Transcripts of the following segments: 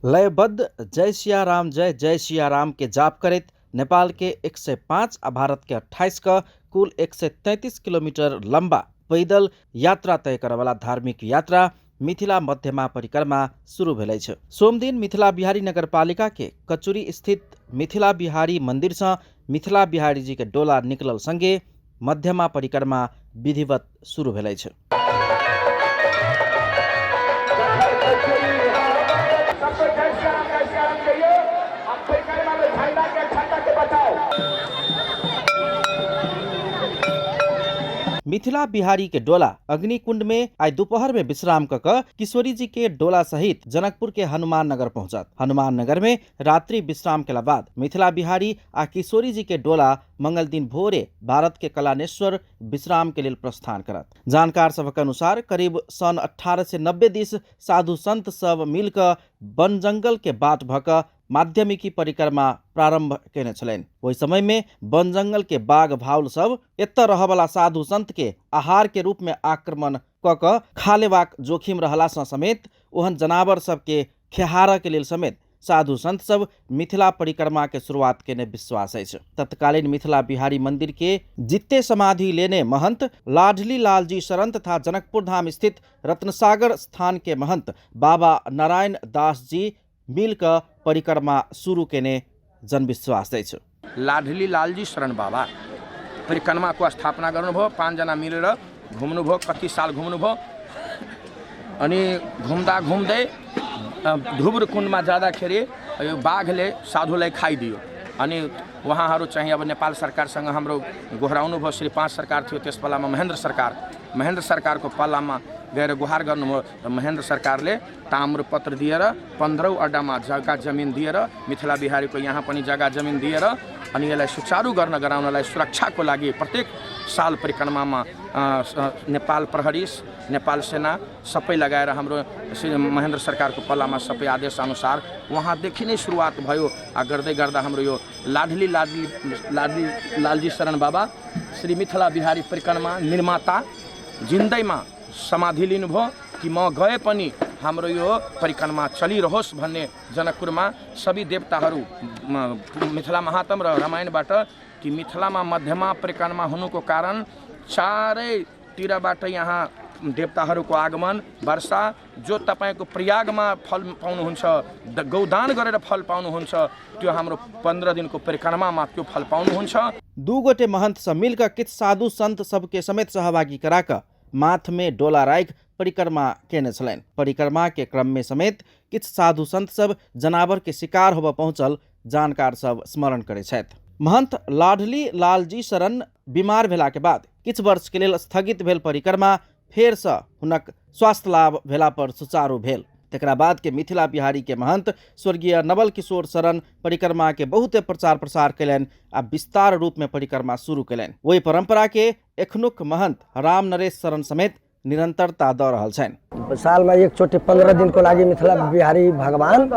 लयबद्ध जय सिया राम जय जय सिया राम के जाप करैत नेपाल के 105 आ भारत के 28 क कुल 133 किलोमीटर लंबा पैदल यात्रा तय करऽवला धार्मिक यात्रा मिथिला मध्यमा परिक्रमा शुरू भेल अछि। सोमदिन मिथिला बिहारी नगरपालिका के कचुरी स्थित मिथिला बिहारी मंदिर से मिथिला बिहारी जी के डोला निकलल संगे मध्यमा परिक्रमा विधिवत शुरू भेल अछि। मिथिला बिहारी के डोला अग्निकुंड में आइ दोपहर में विश्राम क क किशोरी जी के डोला सहित जनकपुर के हनुमान नगर पहुंचत। हनुमान नगर में रात्रि विश्राम के बाद मिथिला बिहारी आ किशोरी जी के डोला मंगल दिन भोरे भारत के कलानेश्वर विश्राम के लेल प्रस्थान करत। जानकार सबक अनुसार करीब सन 1890 दिस साधु संत सब मिलकर वन जंगल के बाट भऽ कऽ माध्यमिकी परिक्रमा प्रारंभ केने छलनि। ओहि समय में वन जंगल के बाघ भाउल सब एतऽ रहऽवला साधु संत के आहार के रूप में आक्रमण कऽ कऽ खा लेबाक जोखिम रहलासँ समेत ओहन जनावर सबके खेहारऽ के लेल समेत साधु संत सब मिथिला परिक्रमा के शुरुआत केने विश्वास अछि। तत्कालीन मिथिला बिहारी मंदिर के जित्ते समाधि लेने महंत लाडली लालजी शरण तथा जनकपुर धाम स्थित रत्नसागर स्थान के महंत बाबा नारायण दास जी मिल कऽ परिक्रमा शुरू केने जनविश्वास अछि। लाडली लालजी शरण बाबा परिक्रमाको स्थापना गर्नुभयो। 5जना मिलेर घुम्नुभयो, कति साल घुम्नुभयो। अनि घुम्दा घुम्दै धुब्र कुण्डमा जाँदाखेरि यो बाघले साधुलाई खाइदियो। अनि उहाँहरू चाहिँ अब नेपाल सरकारसँग हाम्रो गोहराउनु भयो। श्री 5 सरकार थियो त्यस बेलामा, महेन्द्र सरकार, महेन्द्र सरकारको पालामा गएर गुहार गर्नुभयो र महेन्द्र सरकारले ताम्रपत्र दिएर 15 अड्डामा जग्गा जमिन दिएर मिथिला बिहारीको यहाँ पनि जग्गा जमिन दिएर अनि यसलाई सुचारू गर्न गराउनलाई सुरक्षाको लागि प्रत्येक साल परिक्रमामा नेपाल प्रहरी, नेपाल सेना सबै लगाएर हाम्रो श्री महेन्द्र सरकारको पालामा सबै आदेश अनुसार उहाँदेखि नै सुरुवात भयो। आ गर्दै गर्दा हाम्रो यो लाडली लाडली लाडली लालजी शरण बाबा श्री मिथिला बिहारी परिक्रमा निर्माता जिन्दैमा समाधि लिनुभयो कि म गए पनि हाम्रो यो परिक्रमा चलिरहोस् भन्ने जनकपुरमा सबै देवताहरू मिथिला महात्म र रामायणबाट कि मिथिलामा मध्यमा परिक्रमा हुनुको कारण चारैतिरबाट यहाँ देवताहरूको आगमन वर्षा, जो तपाईँको प्रयागमा फल पाउनुहुन्छ, गौदान गरेर फल पाउनुहुन्छ, त्यो हाम्रो 15 दिनको परिक्रमामा त्यो फल पाउनुहुन्छ। दू गोटे महंत सब मिलकर किछु साधु संत सबके समेत सहभागी करा कऽ माथ में डोला राखि परिक्रमा केने छलनि। परिक्रमा के क्रम में समेत किछु साधु संत सब जनावर के शिकार होबऽ पहुँचल जानकार सब स्मरण करै छथि। महंत लाडली लालजी शरण बीमार भेला के बाद किछु वर्ष के लेल स्थगित भेल परिक्रमा फेरसँ हुनक स्वास्थ्य लाभ भेला पर सुचारू भेल। तकरा बाद के मिथिला बिहारी के महंत स्वर्गीय नवल किशोर शरण परिक्रमा के बहुते प्रचार प्रसार कयलनि आ विस्तार रूप में परिक्रमा शुरू कयलनि। ओहि परंपरा के एखनुक महंत राम नरेश शरण समेत निरंतरता दऽ रहल छनि। सालमा एकचोटि 15 दिनको लागि मिथिला बिहारी भगवान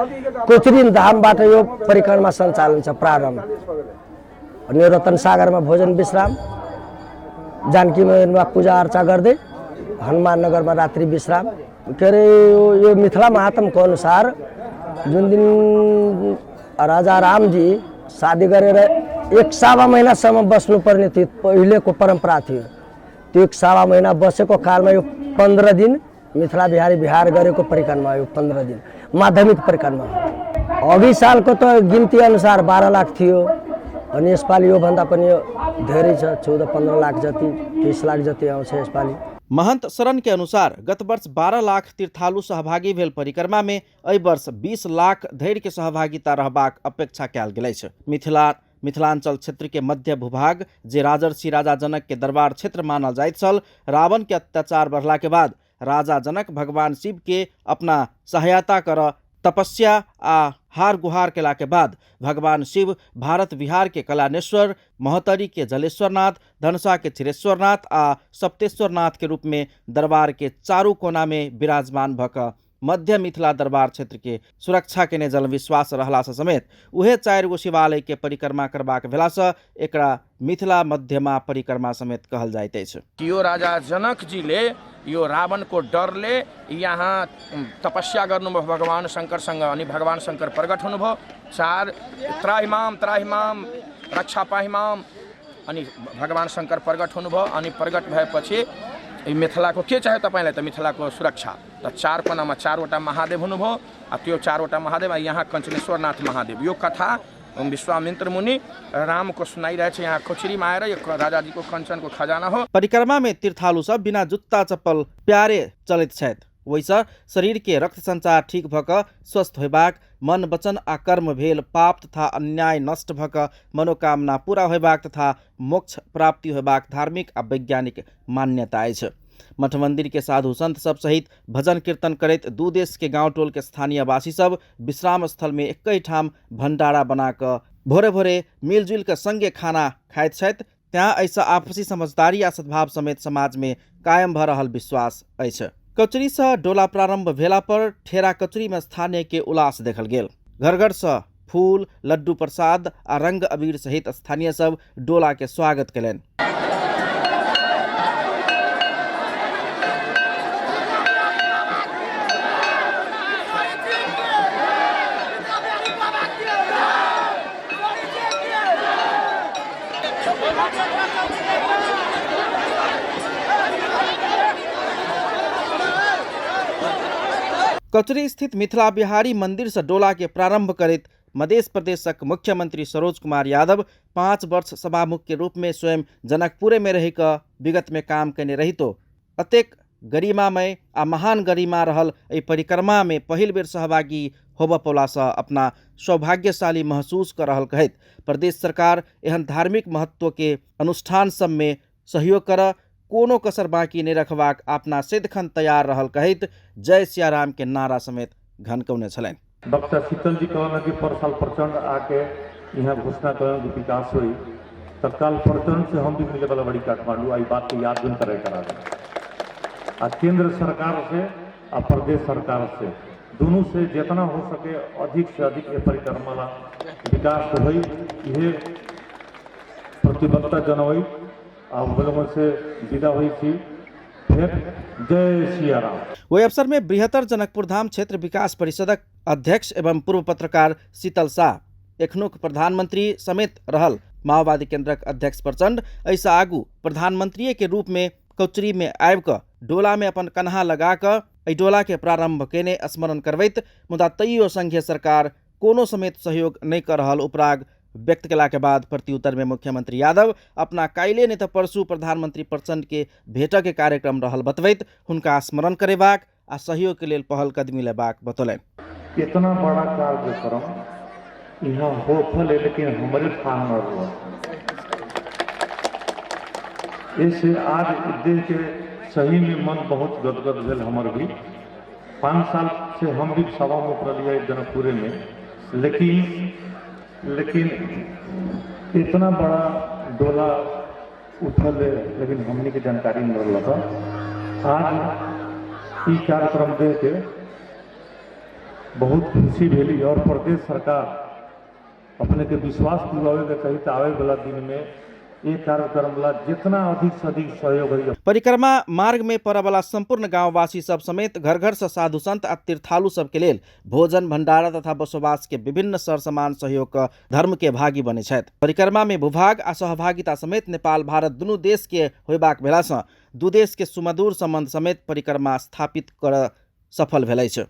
कोचरी धामबाट यो परिक्रमा सञ्चालन छ प्रारम्भ। अनि रतन सागरमा भोजन विश्राम, जानकी मन्दिरमा पूजा अर्चा गर्दै हनुमान नगरमा रात्रि विश्राम। के अरे यो मिथिला महात्मको अनुसार जुन दिन राजा रामजी शादी गरेर 1.25 महिनासम्म बस्नुपर्ने थियो, पहिलेको परम्परा थियो, त्यो 1.25 महिना बसेको कालमा यो 15 दिन मिथिला बिहारी बिहार गरेको परिक्रमा, यो 15 दिन माध्यमिक परिक्रमा। अघि सालको त गिन्ती अनुसार 12 लाख थियो, अनि यसपालि योभन्दा पनि धेरै छ, 14-15 लाख जति, 30 लाख जति आउँछ यसपालि। महंत शरण के अनुसार गत वर्ष 12 लाख तीर्थालु सहभागी भेल परिक्रमा में एहि वर्ष 20 लाख धरि के सहभागिता रहबाक अपेक्षा कयल गेल अछि। मिथिलांचल क्षेत्र के मध्य भूभाग जे राजर्षि राजा जनक के दरबार क्षेत्र मानल जाइत छल, रावण के अत्याचार बढ़ला के बाद राजा जनक भगवान शिव के अपना सहायता कर तपस्या आ हार गुहार केला के बाद भगवान शिव भारत बिहार के कलानेश्वर, महोत्तरी के जलेश्वरनाथ, धनुषा के क्षीरेश्वरनाथ आ सप्तेश्वरनाथ के रूप में दरबार के चारू कोना में विराजमान भऽ कऽ मध्य मिथिला दरबार क्षेत्र के सुरक्षा केने जनविश्वास रहला से समेत उहे 4 गो शिवालय के परिक्रमा करबाक भेला से एकरा मिथिला मध्यमा परिक्रमा समेत कहल जाइत अछि। यो राजा जनक जीले यो रावणको डरले यहाँ तपस्या गर्नुभयो भगवान शङ्करसँग अनि भगवान शङ्कर प्रकट हुनुभयो। चार त्राहिमाम त्राहिमाम रक्षा पाहिमाम अनि भगवान शङ्कर प्रकट हुनुभयो। अनि प्रकट भएपछि मिथिलाको के चाहियो तपाईँलाई त मिथिलाको सुरक्षा त चार कोनामा चारवटा महादेव हुनुभयो आ त्यो चारवटा महादेव आ यहाँ कञ्चनेश्वरनाथ महादेव। यो कथा विश्वामित्र मुनि राम को सुनाइरहेछ यहाँ कोचरीमा आएर यो राजाजीको कञ्चनको खजाना हो। परिक्रमा में तीर्थालु सब बिना जुत्ता चप्पल प्यारे चलैत छथि, ओहिसँ शरीर के रक्त संचार ठीक भऽ कऽ स्वस्थ होयबाक, मन वचन आ कर्म भेल पाप तथा अन्याय नष्ट भऽ कऽ मनोकामना पूरा होयबाक तथा मोक्ष प्राप्ति होयबाक धार्मिक आ वैज्ञानिक मान्यता अछि। मठ मंदिर के साधु संत सब सहित भजन कीर्तन करैत दू देश के गांव टोल के स्थानीय वासी सब विश्राम स्थल में एकै ठाम भंडारा बना कऽ भोरे भोरे मिलजुल कऽ संगे खाना खाइत छथि। त्याँ एहिसँ आपसी समझदारी आ सद्भाव समेत समाज में कायम भऽ रहल विश्वास अछि। कचरी से डोला प्रारंभ भेला पर ठेरा कचरी में स्थानीय के उल्लास देखल गेल। घर घर से फूल, लड्डू प्रसाद आ रंग अबीर सहित स्थानीय सब डोला के स्वागत कयलनि। कचरी स्थित मिथिला बिहारी मंदिर से डोला के प्रारंभ करैत मध्य प्रदेशक मुख्यमंत्री सरोज कुमार यादव 5 वर्ष सभामुख के रूप में स्वयं जनकपुरे में रहि कऽ विगत में काम कयने रहितो अतेक गरिमामय आ महान गरिमा रहल एहि परिक्रमा में पहिल बेर सहभागी होबऽ पौलासँ अपना सौभाग्यशाली महसूस कऽ रहल कहैत प्रदेश सरकार एहन धार्मिक महत्व के अनुष्ठान सब में सहयोग करऽ, कोनो कसर बाकी नहि रखबाक अपना सदिखन तैयार रहल कहैत जय सियाराम के नारा समेत घनकौने छलनि। डॉक्टर शीतल जी कहलन कि पर साल प्रचंड आके यहाँ घोषणा करें कि विकास हुई, तत्काल प्रचंड से हम भी मिले वाला बड़ी काठमांडू आई बात के याद दिन करे करा दे। आ केंद्र सरकार से आ प्रदेश सरकार से दोनों से जितना हो सके अधिक से अधिक ये परिक्रमा ला विकास हुई, ये प्रतिबद्धता जनवई आ लोगों से विदा हुई थी। फिर जय सियाराम। ओहि अवसर में बृहत्तर जनकपुर धाम क्षेत्र विकास परिषदक अध्यक्ष एवं पूर्व पत्रकार शीतल शाह, एखनुक प्रधानमंत्री समेत रहल माओवादी केंद्रक अध्यक्ष प्रचंड एहिसँ आगू प्रधानमंत्री के रूप में कचरी में आबि कऽ डोला में अपन कन्हा लगा कऽ एहि डोला के प्रारंभ केने स्मरण करबैत मुदा तैयो संघीय सरकार कोनो समेत सहयोग नहि कऽ रहल उपराग व्यक्त कला के बाद प्रत्युत्तर में मुख्यमंत्री यादव अपना काल्हि नहि तऽ परसू प्रधानमंत्री प्रचंड के भेंट के कार्यक्रम रहल बतबैत हुनका स्मरण करेबाक आ सहयोग के लेल पहल कदमी लेबाक बतौलनि। इतना बड़ा कार्यक्रम यहाँ होफल है लेकिन हमारे थाह न रहा, ऐसे आज देख के सही में मन बहुत गदगद भेल। हमर भी 5 साल से हम भी सभा में रहिए जनकपुरे में, लेकिन इतना बड़ा डोला उठल है लेकिन हमने के जानकारी नहीं रहा था। आज ई कार्यक्रम देख के बहुत खुशी भेली और प्रदेश सरकार अपने के विश्वास दिलावे के चाही तो आवे वाला दिन में ये कार्यक्रम ला जितना अधिक से अधिक सहयोग है। परिक्रमा मार्ग में पड़े वाला संपूर्ण गांववासी सब समेत घर घर से साधु संत आ तीर्थालु सब के लेल भोजन भंडारा तथा बसोबास के विभिन्न सरसामान सहयोग क धर्म के भागी बने छथि। परिक्रमा में भूभाग आ सहभागिता समेत नेपाल भारत दुनू देश के होयबाक भेला सँ दू देश के सुमधुर संबंध समेत परिक्रमा स्थापित कर सफल भेल अछि।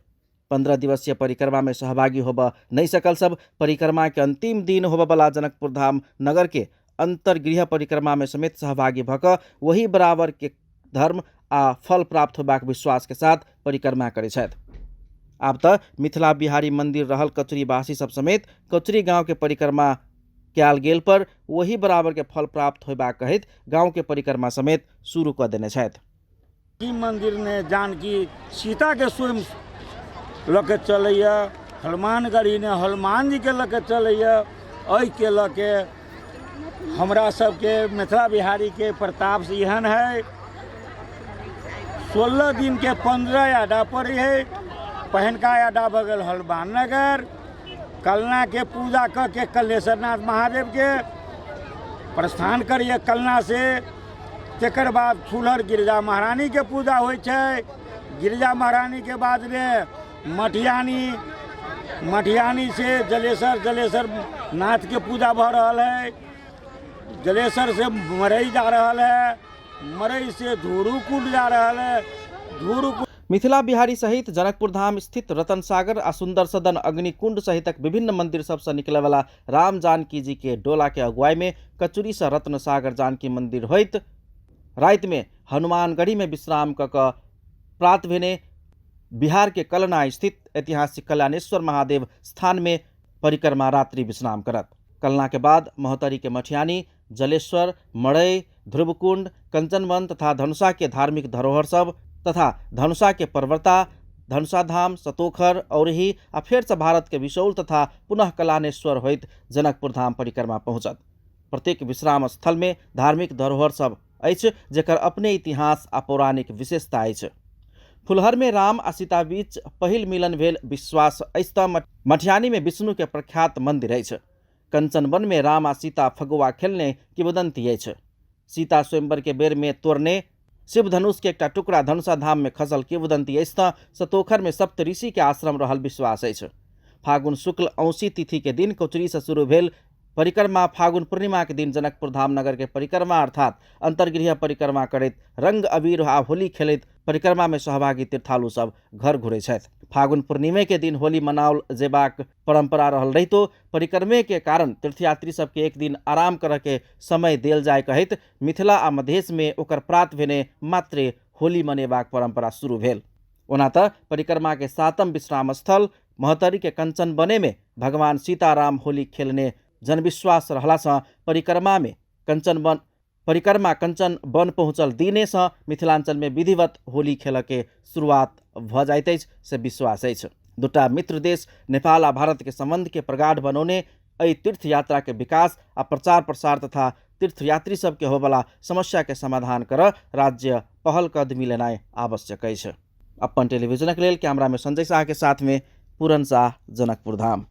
15 दिवसीय परिक्रमा में सहभागी होबऽ नहीं सकल सब परिक्रमा के अंतिम दिन होबऽ वाला जनकपुर धाम नगर के अंतर्गृह परिक्रमा में समेत सहभागी भऽ कऽ वही बराबर के धर्म आ फल प्राप्त होबाक विश्वास के साथ परिक्रमा करै छथि। आब तऽ मिथिला बिहारी मंदिर रहल कचरीवासी सब समेत कचरी गांव के परिक्रमा कयल गेल पर वही बराबर के फल प्राप्त होबाक कहैत गांव के परिक्रमा समेत शुरू कऽ देने छथि। ई मंदिर में जानकी सीता के स्वयं लऽ के चलैया, हनुमानगढ़ी ने हनुमान जी के लऽ के चलैया। एहि के लऽ के हमरा सबके मिथिला बिहारी के प्रताप से एहन है। 16 दिन के 15 आडा पड़े है, पहिनका अड्डा भऽ गेल हनुमान नगर। कलनाके पूजा कऽ के कलेश्वरनाथ महादेवके प्रस्थान करैए कलना से। तकर बाद फुलहर गिरजा महारानीके पूजा होइ छै। गिरजा महारानीके बाद रे मटियानी, मटियानी से जलेसर, जलेसर नाथके पूजा भऽ रहल है। जलेसर से मरई जा रहल है, मरई से धुरुकुंड जा रहल है, धुरुकुंड। मिथिला बिहारी सहित जनकपुर धाम स्थित रतन सागर आ सुंदर सदन अग्निकुंड सहितक विभिन्न मंदिर सबसँ निकलयवला राम जानकी जी के डोला के अगुवाई में कचुरी से रत्न सागर जानकी मंदिर होइत राति में हनुमानगढ़ी में विश्राम कऽ कऽ प्रात भेने बिहार के कलना स्थित ऐतिहासिक कल्याणेश्वर महादेव स्थान में परिक्रमा रात्रि विश्राम करत। कलना के बाद महोत्तरी के मठियानी, जलेश्वर, मड़ई, ध्रुवकुंड, कंचनवन तथा धनुषा के धार्मिक धरोहर सब तथा धनुषा के पर्वता, धनुषा धाम, सतोखर, औरही आ फेर से भारत के विशौल तथा पुनः कलानेश्वर होइत जनकपुर धाम परिक्रमा पहुँचत। प्रत्येक विश्राम स्थल में धार्मिक धरोहर सब अछि जेकर अपने इतिहास आ पौराणिक विशेषता अछि। फुलहर में राम आ सीता बीच पहिल मिलन भेल विश्वास अछि तऽ मठियानी में विष्णु के प्रख्यात मंदिर अछि। कंचनवन में राम आ सीता फगुआ खेलने किंवदंती अछि। सीता स्वयंवर के बेर में तोड़ने शिव धनुष के एकटा टुकड़ा धनुषा धाम में खसल किंवदंती अछि तऽ सतोखर में सप्त ऋषि के आश्रम रहल विश्वास अछि। फागुन शुक्ल औसी तिथि के दिन कचुरी से शुरू भेल परिक्रमा फागुन पूर्णिमा के दिन जनकपुर धाम नगर के परिक्रमा अर्थात अंतर्गृह परिक्रमा करैत रंग अबीर आ होली खेलैत परिक्रमा में सहभागी तीर्थालु सब घर घुरै छथि। फागुन पूर्णिमे के दिन होली मनाओल जेबाक परंपरा रहल रहितो परिक्रमे के कारण तीर्थयात्री सबके एक दिन आराम करऽ के समय देल जाय कहैत मिथिला आ मधेश में ओकर प्रात भेने मात्रे होली मनेबाक परंपरा शुरू भेल। ओना तऽ परिक्रमा के सातम विश्राम स्थल महोत्तरी के कंचन बने में भगवान सीताराम होली खेलने जनविश्वास रहलासँ परिक्रमा में कंचन वन परिक्रमा कंचन वन पहुँचल दिनेसँ मिथिलांचल में विधिवत होली खेलऽ के शुरुआत भऽ जाइत अछि से विश्वास अछि। दूटा मित्र देश नेपाल आ भारत के संबंध के प्रगाढ़ बनौने एहि तीर्थ यात्रा के विकास आ प्रचार प्रसार तथा तीर्थयात्री सबके होबला समस्या के समाधान करऽ राज्य पहल कदमी लेनाइ आवश्यक अछि। अपन टेलीविजनक लेल कैमरा में संजय शाह के साथ में पूरन शाह, जनकपुर धाम।